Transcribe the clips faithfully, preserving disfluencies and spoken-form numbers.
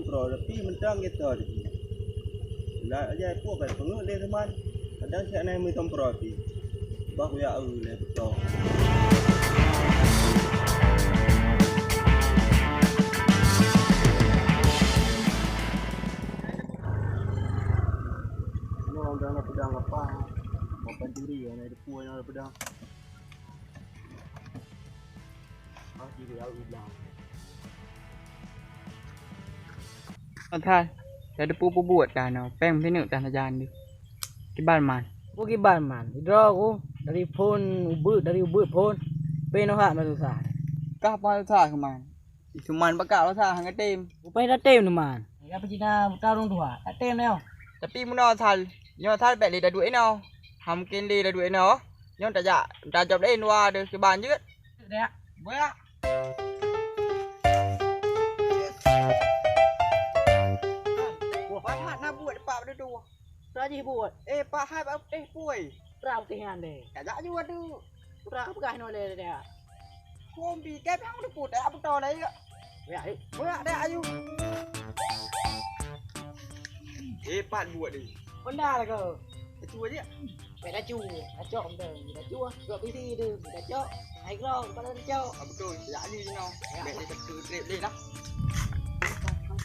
Pro tapi mantong geuto. Lah aja puak bai peungeuet lé teuma. Kadang siat na meutompro pih. Bah kuyak eu lé beutôi. Nyoe ureueng peudong lapah. Mau pancuri, na depu nyoe peudong. Ah, jadi au ilang. Athai, dah depu peubuet dah nyoe, péng meusineuk dah na jan deh. Kiban man. Peue kiban man? Idroe ku dari phon ubeut, dari ubeut phon. Penoh hak masusah. Kah pah susah keuman. Keuman bakak susah hana tem. Upah dah tem teuma. Ya peucina buta ureueng tuha. Tak tem nyoe. Tapi meunoe Athai, nyoe Athai bèk lé taduek inoe. Ha mungken lé taduek inoe. Nyoe tajak, tajak lé dua deh kiban jeuet. Dak. Boya. Wah, pahat na buet pak beudôh. Soe jih buet? Eh, pahat bak teh pui. Prang teh nyan deh. Kajak ju adu. Prang peugah nyoe lé deh. Kombi, kai pang deupot, tak beutôi lah ya. Ya, eh. Boya dak ayu. Eh, pat buet ni. Honda lah kau. Itu aja. Bèk laju, laju, laju, laju, laju, laju, laju, laju, laju, laju, laju. Ah, betul, ya, ni, ni, no. Ya. Bèk dia tepi trip dia dah.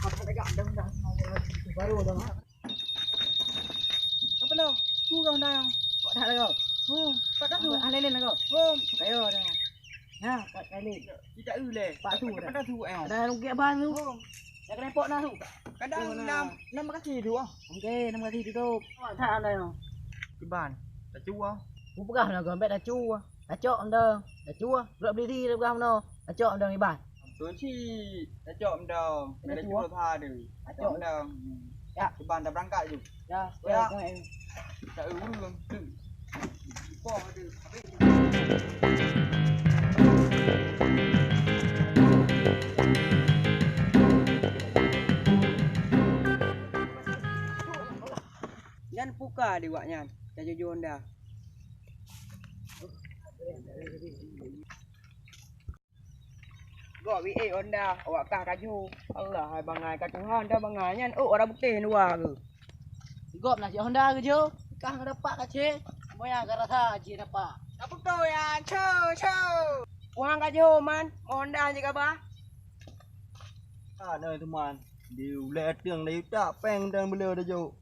Apa dah, dah, dah, baru dah. Apa dah? Tu kau dah. Kau dah lah kau. Oh, kau dah tu. Ah, lain-lain lah kau. Oh, kayo dah. Nah, kat kali. Tidak uleh. Pak tu dah. Pada tu, eh. Dah rugi abang tu. Oh. Dah kena pok nah tu. Kadang enam, enam kaki tu ah. Okey, enam kaki tu. Oh, tak ada. Kiban. Tak cuba. Ku peugah lah kau, ambek tak cuba. Tacok mdong, tacua, brok berdiri dah peugah meunoe, tacok mdong iban. Beutôi cit, tacok mdong, tacua. Tacua tha deh. Tacok mdong. Ya. Iban dah berangkat ju. Ya, ya, ya. Tak ureueng tu. Ipoh ada. Nyan puka di wak nyan, ka jujur dah. Gok wih eh Honda, awak kah kaju. Allah hai bangai ka Tuhan dah bangai nyan. Oh, orang putih dua ke? Gop na cit Honda ke jo? Kah dapat ka cit. Moya ka rasa cit dapat. Apa kau ya? Cho, cho. Puang kaju man, Honda je ka bah. Ah, nah teman. Di ulai ateueng dah yutak peng dan bela dah jauh.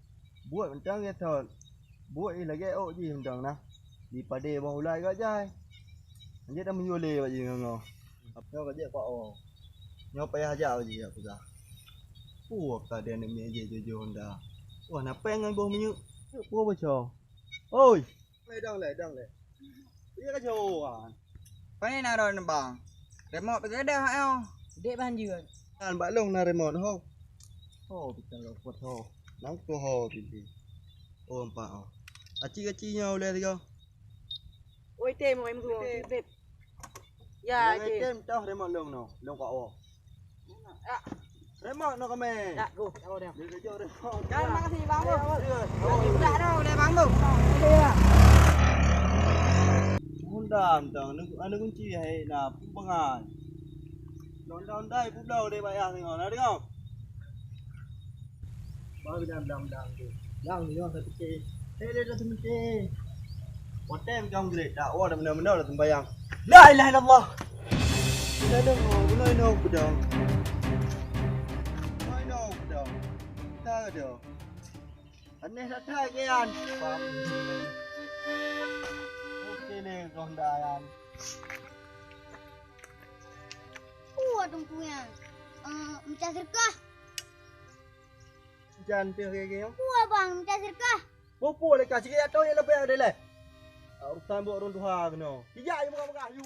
Buet mantong ya thon. Buet jih lagèe ôk jih mantong nah. Di padé boh ulai gak jai. Anjet dah meuyue lé bak jih ngon. Nyoe ka jeuet pak oh. Nyoe payah jak bak jih jak peugah. Puah ka dia aneuk miet jih jojo Honda. Wah, na péng ngon boh minyeuk. Puah boco. Oi. Lé dong lé, dong lé. Iya ka jauh kan. Pane na rot neubang? Remot peugadôh ha nyoe. Dek ban jeuet. Kan bak long na remot ho. Ho, kita lopot ho. Nang tu ho tadi. Oh, empat ho. Aci-aci nyoe uleh tiga. Oi, tem, oi, meutuo, tem. Ya, tem. Tem toh remot long no. Long ka oh. Ya. Remot no kami. Tak, go. Oh, dah. Dia kejut remot. Kan, makasih, Bang, tu. Ya, ya. Oh, tak ada, boleh, Bang, tu. Iya. Honda, Bang, anu, anu kunci, hai, nah, pun pengai. Honda, Honda, ibu blau deh, bayar tengok. Nah, tengok. Bang, bilang, bilang, bilang tu. Bilang, bilang, satu cek. Saya dia dah sementing. Hotel macam great. Tak, wah, dah benda-benda dah sembayang. La ilaha illallah. Dah dah, oh, bunoe inoe peudong. Bunoe inoe peudong. Dah dah. Aneh that that ke yan. Okey ni Honda yan. Peue teungku nyan? Eh, meucah seudeukah. Jan pih gigi. Peue bang, meucah seudeukah. Peue-peue lé ka sikit atau nyang leubeh deh leh. Urusan buet ureueng tuha keunoe. Ijak je peugah-peugah yu.